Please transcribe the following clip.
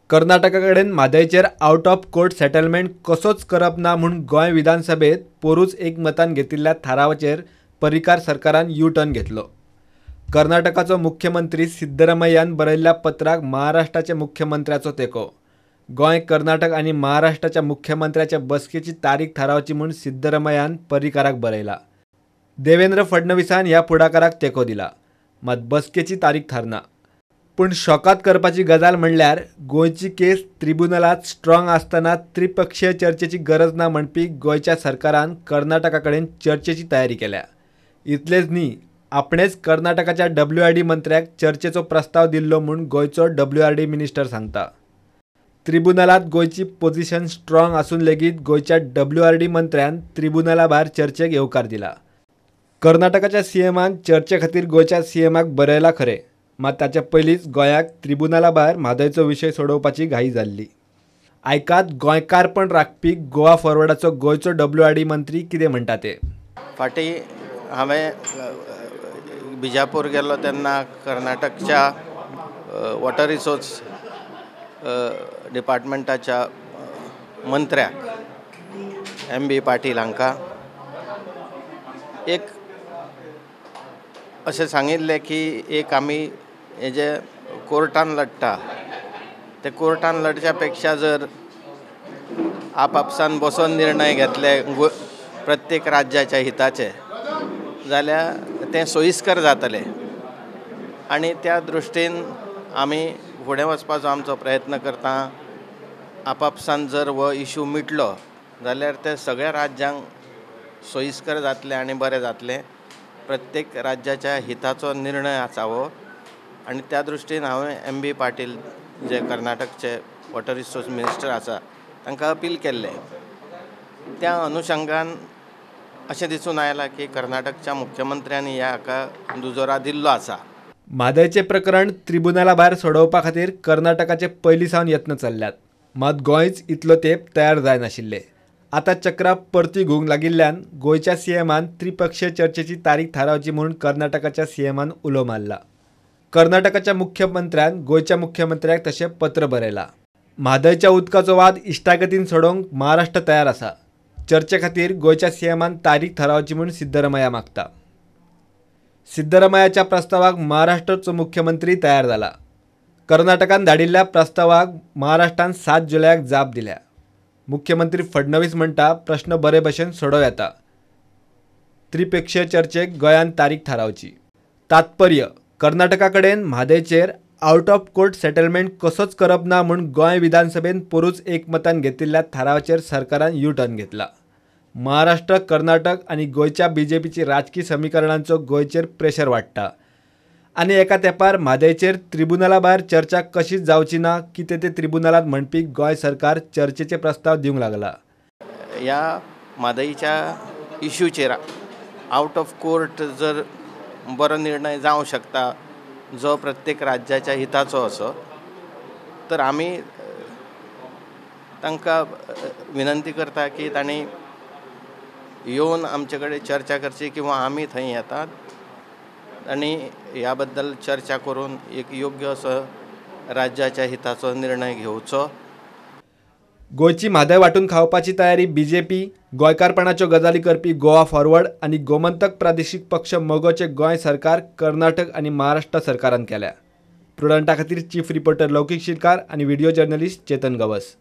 कर्नाटका कडेन म्हादयचेर out of court settlement कसोच करप ना म्हूण गोंय विधानसभेत पोरूच एकमतान घेतिल्ल्या थारावाचेर पर्रीकार सरकारान यू टर्न घेतलो. कर्नाटकाचो मुख्यमंत्री सिद्धरमय्यान बरयल्ल्या पत्राक महाराष्ट्राच्या मुख्यमंत्र्याचो तेंको. गोंय, कर्नाटक आनी महाराष्ट्राच्या मुख्यमंत्र्याच्या बसकेची तारीख थारावची म्हूण सिद्धरमय्यान पर्रीकाराक बरयला. देवेंद्र फडणवीसान ह्या फुडाकाराक तेंको दिला, मात बसकेची तारीख थारना. पूण शॉकात करपाची गजाल म्हणल्यार गोंयची केस त्रिबुनलात स्ट्रॉंग आसतना त्रिपक्षीय चर्चेची गरज ना म्हणपी गोंयच्या सरकारान कर्नाटका कडेन चर्चेची तयारी केल्या. इतलेंच न्ही, आपणेच कर्नाटकाच्या WRD मंत्र्याक चर्चेचो प्रस्ताव दिल्लो म्हूण गोंयचो WRD minister सांगता. त्रिबुनलात गोंयची पोझिशन स्ट्रॉंग आसून लेगीत गोंयच्या WRD मंत्र्यान त्रिबुनला भायर चर्चेक येवकार दिला. कर्नाटकाच्या सीएमान चर्चे खातीर गोंयच्या सीएमाक बरयला खरें, मात ताच्या पयलींच गोंयाक त्रिबुनाला भायर म्हादयचो विशय सोडोवपाची घाई जाल्ली. आयकात गोंयकारपण राखपी गोवा फॉरवर्डाचो गोंयचो WRD मंत्री कितें म्हणटा ते. फाटीं हांवें बिजापूर गेल्लो तेन्ना कर्नाटकच्या वॉटर रिसोर्स डिपार्टमेंटाच्या मंत्र्याक MB Patil हांकां एक अशें सांगिल्लें की एक आमी हे जे कोर्टान लडटा ते कोर्टान लडच्या पेक्षा जर आपआपसान बसोन निर्णय घेतले प्रत्येक राज्याच्या हिताचे जाल्यार तें सोयिस्कर जातलें आनी त्या दृश्टीन आमी फुडें वचपाचो आमचो प्रयत्न करता. आपआपसान जर हो इशू मिटलो जाल्यार ते सगळ्या राज्यांक सोयिस्कर जातलें आनी बरें जातलें. प्रत्येक राज्याच्या हिताचो निर्णय आसावो आनी त्या दृश्टीन हांवें MB Patil जे कर्नाटकचे वॉटर रिसोर्स मिनिस्टर आसा तांकां अपील केल्लें. त्या अनुशंगान अशें दिसून आयलां की कर्नाटकच्या मुख्यमंत्र्यांनी ह्या हाका दुजोरा दिल्लो आसा. म्हादयचें प्रकरण त्रिबुनाला भायर सोडोवपा खातीर कर्नाटकाचे पयलीं सावन यत्न चल्ल्यात, मात गोंयच इतलो तेंप तयार जायनाशिल्लें. आतां चक्रां परती घुवंक लागिल्ल्यान गोंयच्या सीएमान त्रिपक्षीय चर्चेची तारीख थारावची म्हूण कर्नाटकाच्या सीएमान उलो मारला. कर्नाटकाच्या मुख्यमंत्र्यान गोंयच्या मुख्यमंत्र्याक तशें पत्र बरयलां. म्हादयच्या उदकाचो वाद इश्टागतीन सोडोवंक महाराष्ट्र तयार आसा. चर्चे खातीर गोंयच्या सीएमान तारीख थारावची म्हूण सिद्धरमय्या मागता. सिद्धरमय्याच्या प्रस्तावाक महाराष्ट्राचो मुख्यमंत्री तयार जाला. कर्नाटकान धाडिल्ल्या प्रस्तावाक महाराष्ट्रान 7 जुलयाक जाप दिल्या. मुख्यमंत्री फडणवीस म्हणटा प्रश्न बरे भशेन सोडोवं येता. त्रिपक्षीय चर्चेक गोंयान तारीख थारावची. तात्पर्य, कर्नाटका कडेन म्हादयचेर आउट ऑफ कोर्ट सेटलमेंट कसोच करप ना म्हूण गोंय विधानसभेन पोरूच एकमतान घेतिल्ल्या थारावाचेर सरकारान यू टर्न घेतला. महाराष्ट्र, कर्नाटक आनी गोंयच्या बीजेपीची राजकी समीकरणांचो गोंयचेर प्रेशर वाडटा आनी एका तेंपार म्हादयचेर त्रिबुनाला भायर चर्चा कशीच जावची ना कितें ते त्रिबुनालात म्हणपी गोंय सरकार चर्चेचे प्रस्ताव दिवंक लागला. ह्या म्हादयच्या इश्यूचेर आउट ऑफ कोर्ट जर बरो निर्णय जावं शकता जो प्रत्येक राज्याच्या हिताचो असो, तर आमी तांकां विनंती करता की तांणी येवन आमचे कडेन चर्चा करची किंवा आमी थंय येतात आनी ह्या बद्दल चर्चा करून एक योग्य असो राज्याच्या हिताचो निर्णय घेवचो. गोंयची म्हादय वांटून खावपाची तयारी बीजेपी, गोंयकारपणाच्यो गजाली करपी गोवा फॉरवर्ड आनी गोमंतक प्रादेशीक पक्ष मगोचे गोंय सरकार कर्नाटक आनी महाराष्ट्र सरकारान केल्या. प्रुडंटा खातीर चीफ रिपोर्टर लौकीक शिरकार आनी व्हिडिओ जर्नलिस्ट चेतन गवस.